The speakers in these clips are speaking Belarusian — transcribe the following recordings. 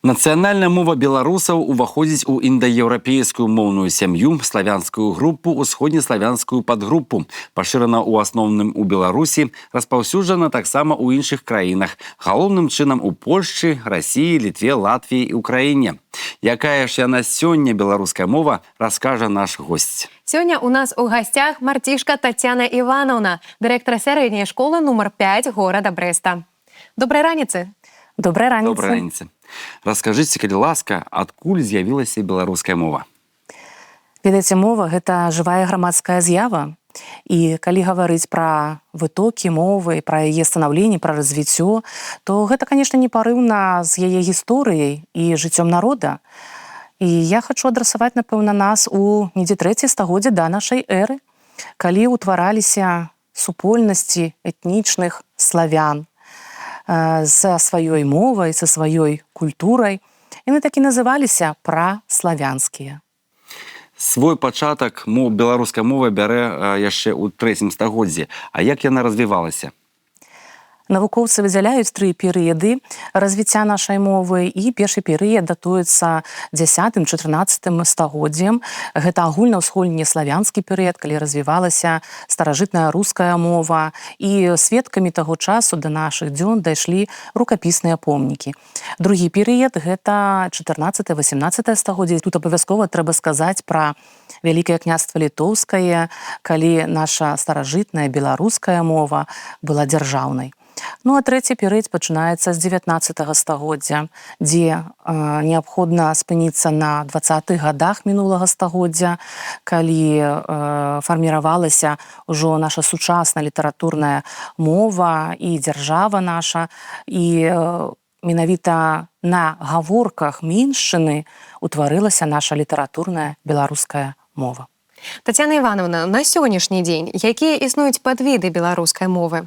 Нацыянальная мова беларусаў уваходзіць у індаеўрапейскую моўную сям'ю, славянскую групу, усходнеславянскую падгрупу. Пашырана ў асноўным у Беларусі, распаўсюджана таксама ў іншых краінах, галоўным чынам у Польшчы, Расіі, Літве, Латвіі і Украіне. Якая ж яна сёння, беларуская мова, раскажа наш госць. Сёння у нас у гасцях Марцішка Тацяна Іванаўна, дырэктар сярэдняй школы нумар 5 горада Брэста. Добрай раніцы. Добрай раніцы. Добрай раніцы. Раскажыце, калі ласка, адкуль з'явілася беларуская мова? Ведаеце, мова — гэта жывая грамадская з'ява. І калі гаварыць пра вытокі мовы, пра яе станаўленне, пра развіццё, то гэта, конечно, непарыўна з яе гісторыяй і жыццём народа. І я хачу адрасаваць, напэўна, нас у недзе трэцяе стагоддзе да нашай эры, калі ўтвараліся супольнасці этнічных славян са сваёй мовай, са сваёй культурай. Яны так і называліся — праславянскія. Свой пачатак беларуская мова бярэ яшчэ ў трэцім стагоддзі. А як яна развівалася? Навукоўцы выдзяляюць тры перыяды развіцця нашай мовы, і першы перыяд датуецца 10-14 стагоддзем. Гэта агульнаўсходнеславянскі перыяд, калі развівалася старажытная руская мова, і сведкамі таго часу да нашых дзён дайшлі рукапісныя помнікі. Другі перыяд — гэта 14-18 стагоддзе. Тут абавязкова трэба сказаць пра Вялікае Княства Літоўскае, калі наша старажытная беларуская мова была дзяржаўнай. Ну а трэці перыяд пачынаецца з 19 стагоддзя, дзе неабходна спыніцца на 20-х гадах мінулага стагоддзя, калі фарміравалася ўжо наша сучасная літаратурная мова і дзяржава наша, і менавіта на гаворках Міншчыны утварылася наша літаратурная беларуская мова. Тацяна Іванаўна, на сённяшні дзень якія існуюць падвіды беларускай мовы?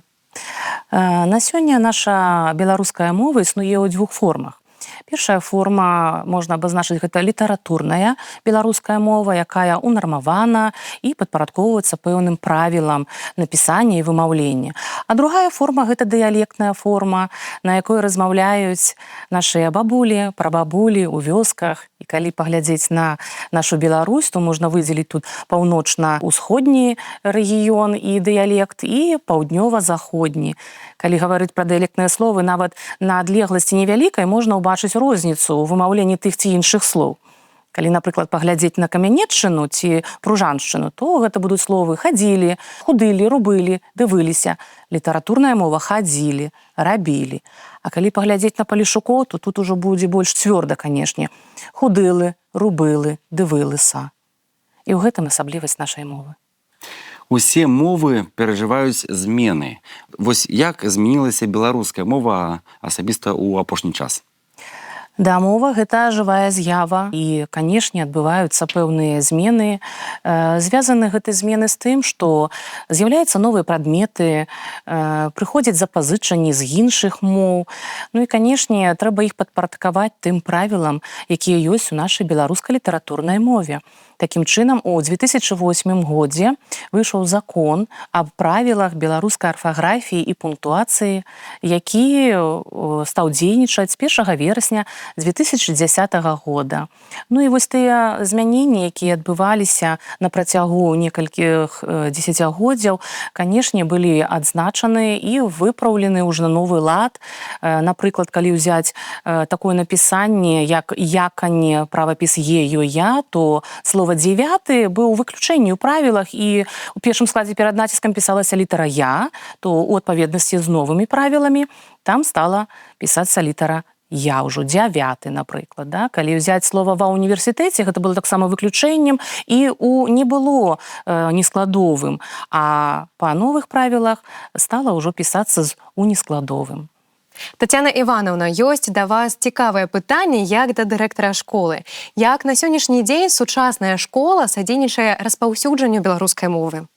На сёння наша беларуская мова існуе ў дзвюх формах. Першая форма, можна абазначыць, гэта літаратурная беларуская мова, якая унармавана і падпарадкоўваецца пэўным правілам напісання і вымаўлення. А другая форма — гэта дыялектная форма, на якой размаўляюць нашыя бабулі, прабабулі ў вёсках. І калі паглядзець на нашу Беларусь, то можна выдзеліць тут паўночна-ўсходні рэгіён і дыялект і паўднёва-заходні. Калі гаварыць пра дыялектныя словы, нават на адлегласці невялікай можна ўбачыць розніцу ў вымаўленні тых ці іншых слоў. Калі, напрыклад, паглядзець на Камянеччыну ці Пружаншчыну, то гэта будуць словы хадзілі, худылі, рубылі, дывыліся. Літаратурная мова — хадзілі, рабілі. А калі паглядзець на палешукоў, то тут ужо будзе больш цвёрда, канешне. Худылы, рубылы, дывылыса. І ў гэтым асаблівасць нашай мовы. Усе мовы перажываюць змены. Вось як змянілася беларуская мова асабіста ў апошні час? Да, мова — гэта жывая з'ява, і, канешне, адбываюцца пэўныя змены. Звязаны гэты змены з тым, што з'яўляюцца новыя прадметы, прыходзяць запазычанні з іншых моў. Ну і, канешне, трэба іх падпарадкаваць тым правілам, якія ёсць у нашай беларускай літаратурнай мове. Такім чынам, у 2008 годзе выйшаў закон аб правілах беларускай арфаграфіі і пунктуацыі, які стаў дзейнічаць з 1 верасня 2010 года. Ну і вось тыя змяненні, якія адбываліся на працягу некалькіх дзесяцігоддзяў, канешне, былі адзначаны і выпраўлены ўжо на новы лад. Напрыклад, калі ўзяць такое напісанне, як яканне, правапіс е ё я, то слова дзевяты быў выключэнне ў правілах, і у першым складзе перад націскам пісалася літара я, то у адпаведнасці з новымі правіламі там стала пісацца літара я ўжо, дзявяты, напрыклад, да? Калі ўзяць слова ва універсітэце, гэта было таксама выключэннем і у не было нескладовым, а па новых правілах стала ўжо пісацца з у нескладовым. Тацяна Іванаўна, ёсць да вас цікавае пытанне як да дырэктара школы. Як на сённяшні дзень сучасная школа садзейнічае распаўсюджанню беларускай мовы?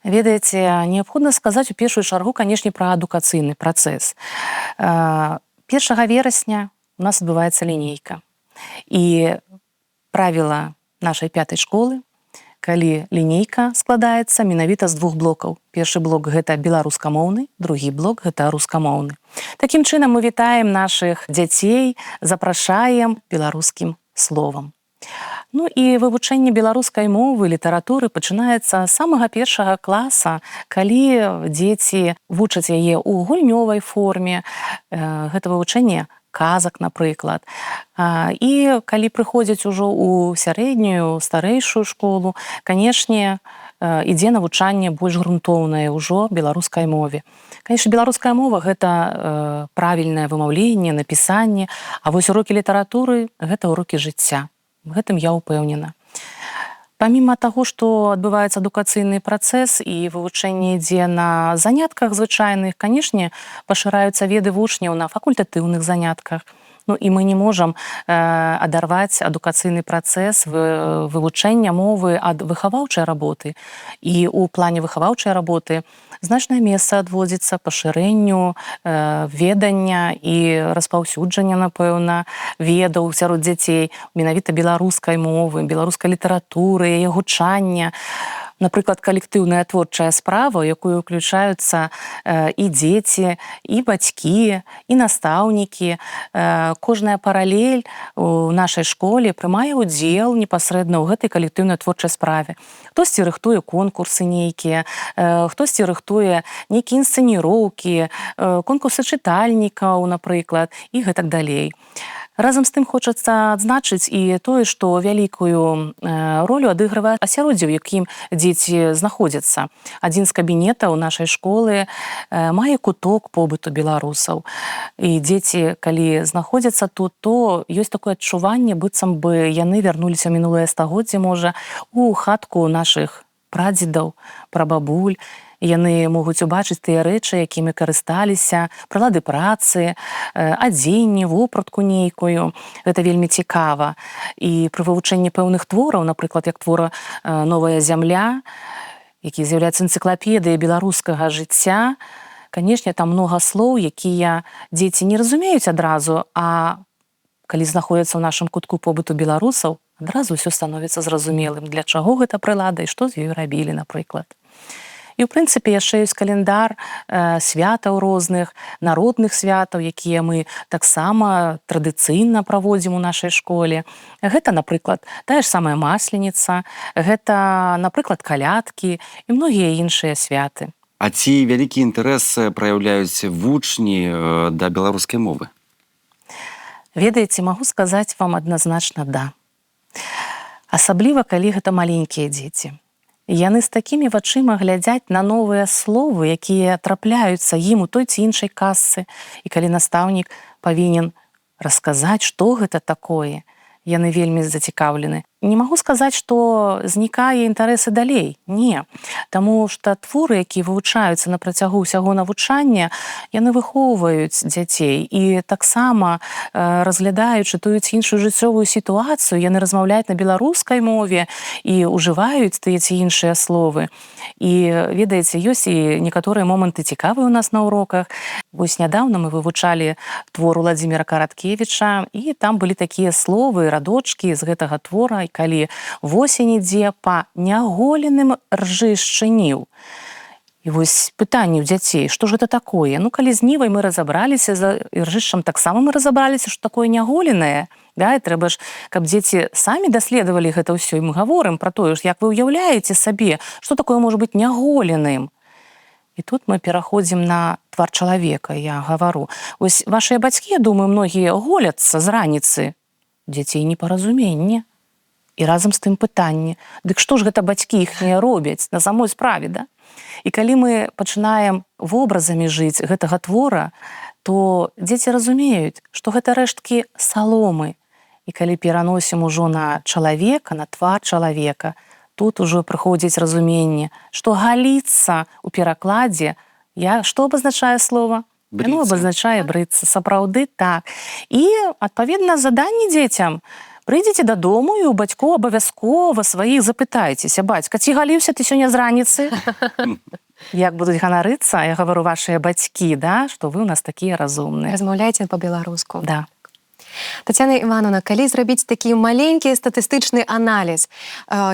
Ведаеце, неабходна сказаць у першую чаргу, канешне, пра адукацыйны працэс. 1 верасня у нас адбываецца лінейка. І правіла нашай пятай школы: Калі лінейка складаецца менавіта з двух блокаў. Першы блок гэта беларускамоўны, другі блок гэта рускамоўны. Такім чынам мы вітаем нашых дзяцей, запрашаем беларускім словам. Ну і вывучэнне беларускай мовы, літаратуры пачынаецца з самага першага класа, калі дзеці вучаць яе ў гульнёвай форме, гэта вывучэнне казак, напрыклад. І калі прыходзяць ужо ў сярэднюю, старэйшую школу, канешне, ідзе навучанне больш грунтоўнае ўжо беларускай мове. Конечно, беларуская мова гэта правільнае вымаўленне, напісанне, а вось урокі літаратуры гэта урокі жыцця. Гэтым я ўпэўнена. Помимо таго, што адбываецца адукацыйны працэс і вывучэнне ідзе на занятках звычайных, канешне, пашыраюцца веды вучняў на факультатыўных занятках. Ну і мы не можам адарваць адукацыйны працэс вывучэння мовы ад выхаваўчай работы. І ў плане выхаваўчай работы значнае месца адводзіцца пашырэнню ведання і распаўсюджання, напэўна, ведаў сярод дзяцей менавіта беларускай мовы, беларускай літаратуры, яе гучання. Напрыклад, калектыўная творчая справа, у якую ўключаюцца і дзеці, і бацькі, і настаўнікі. Кожная паралель у нашай школе прымае ўдзел непасрэдна ў гэтай калектыўнай творчай справе. Хтосьці рыхтуе конкурсы нейкія, хтосьці рыхтуе нейкія інсцэніроўкі, конкурсы чытальнікаў, напрыклад, і гэтак далей. Разам з тым хочацца адзначыць і тое, што вялікую ролю адыгрывае асяроддзе, у якім дзеці знаходзяцца. Адзін з кабінетаў нашай школы мае куток побыту беларусаў. І дзеці, калі знаходзяцца тут, то ёсць такое адчуванне, быццам бы яны вярнуліся ў мінулае стагоддзе, можа, у хатку нашых прадзедаў, прабабуль. Яны могуць убачыць тыя рэчы, якімі карысталіся, прылады працы, адзенне, вопратку нейкую. Гэта вельмі цікава. І пры вывучэнні пэўных твораў, напрыклад, як твора «Новая зямля», які з'яўляецца энцыклапедыяй беларускага жыцця, канешне, там многа слоў, якія дзеці не разумеюць адразу, а калі знаходзяцца ў нашым кутку побыту беларусаў, адразу ўсё становіцца зразумелым, для чаго гэта прылада і што з ёй рабілі, напрыклад. І ў прынцыпе яшчэ ёсць календар святаў розных, народных святаў, якія мы таксама традыцыйна праводзім у нашай школе. Гэта, напрыклад, тая ж самая Масленіца, гэта, напрыклад, калядкі і многія іншыя святы. А ці вялікі інтарэс праяўляюць вучні да беларускай мовы? Ведаеце, магу сказаць вам адназначна да. Асабліва, калі гэта маленькія дзеці. Яны з такімі вачыма глядзяць на новыя словы, якія трапляюцца ім у той ці іншай казцы. І калі настаўнік павінен расказаць, што гэта такое, яны вельмі зацікаўлены. Не магу сказаць, што знікае інтарэсы далей. Не. Таму што творы, якія вывучаюцца на працягу ўсяго навучання, яны выхоўваюць дзяцей. І таксама, разглядаючы тую ці іншую жыццёвую сітуацыю, яны размаўляюць на беларускай мове і ўжываюць тыя ці іншыя словы. І ведаеце, ёсць і некаторыя моманты цікавыя ў нас на уроках. Вось нядаўна мы вывучалі твор Уладзіміра Караткевіча, і там былі такія словы, радочкі з гэтага твора, калі восень ідзе па няголеным ржышчы ніў. І вось пытанне ў дзяцей, што ж гэта такое? Ну, калі з нівай мы разабраліся, за ржышчам таксама мы разабраліся, што такое няголенае. Да, і трэба ж, каб дзеці самі даследавалі гэта ўсё, і мы гаворым пра тое ж, як вы ўяўляеце сабе, што такое можа быць няголеным. І тут мы пераходзім на твар чалавека, я гавару. Вось вашыя бацькі, я думаю, многія голяцца з раніцы. Дзяцей непаразуменне. І разам з тым пытанне. Дык што ж гэта бацькі іхнія робяць на самой справе, да? І калі мы пачынаем вобразамі жыць гэтага твора, то дзеці разумеюць, што гэта рэшткі саломы. І калі пераносім ужо на чалавека, на твар чалавека, тут ужо прыходзіць разуменне, што галіцца ў перакладзе, што абазначае слова? Яно Брыцца. абазначае брыцца, сапраўды так. І, адпаведна, заданні дзецям. Прыйдзеце дадому і ў бацькоў абавязкова сваіх запытайцеся: бацька, ці галіўся ты сёння з раніцы? Як будуць ганарыцца, я гавару, вашыя бацькі, да, што вы ў нас такія разумныя. Размаўляйце па-беларуску. Да. Таццяна Іванаўна, калі зрабіць такі маленькі статыстычны аналіз,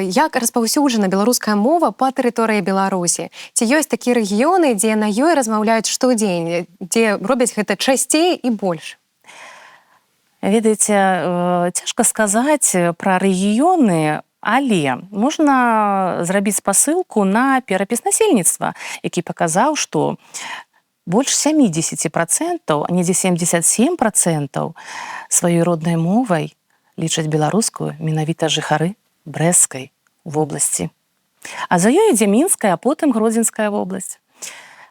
як распаўсюджана беларуская мова па тэрыторыі Беларусі? Ці ёсць такія рэгіёны, дзе на ёй размаўляюць штодзень, дзе робяць гэта часцей і больш? Ведаеце, цяжка сказаць пра рэгіёны, але можна зрабіць спасылку на перапіс насельніцтва, які паказаў, што больш 70%, а недзе 77% сваёй роднай мовай лічаць беларускую менавіта жыхары Брэсцкай вобласці. А за ёй ідзе Мінская, а потым Гродзенская вобласць.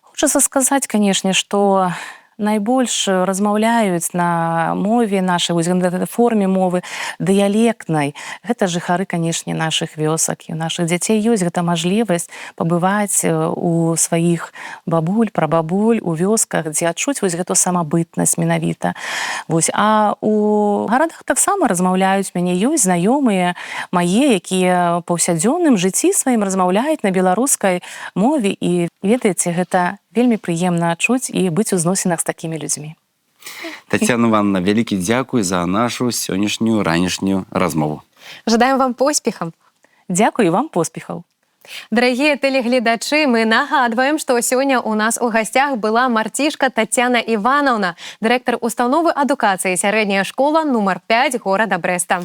Хочацца сказаць, канешне, што найбольш размаўляюць на мове нашай, вось на форме мовы дыялектнай, гэта жыхары, канешне, нашых вёсак. І у нашых дзяцей ёсць гэта мажлівасць пабываць у сваіх бабуль, прабабуль у вёсках, дзе адчуць вось гэту самабытнасць менавіта. Вось, а у гарадах таксама размаўляюць. Мяне ёсць знаёмыя мае, якія паўсядзённым жыцці сваім размаўляюць на беларускай мове, і, ведаеце, гэта вельмі прыемна чуць і быць у зносінах з такімі людзьмі. Таццяна Іванаўна, вялікі дзякуй за нашу сённяшнюю ранішнюю размову. Жадаем вам поспехам. Дзякую, вам поспехаў. Дарагія тэлегледачы, мы нагадваем, што сёння ў нас у гасцях была Марцішка Таццяна Іванаўна, дырэктар установы адукацыі «Сярэдняя школа нумар 5» горада Брэста.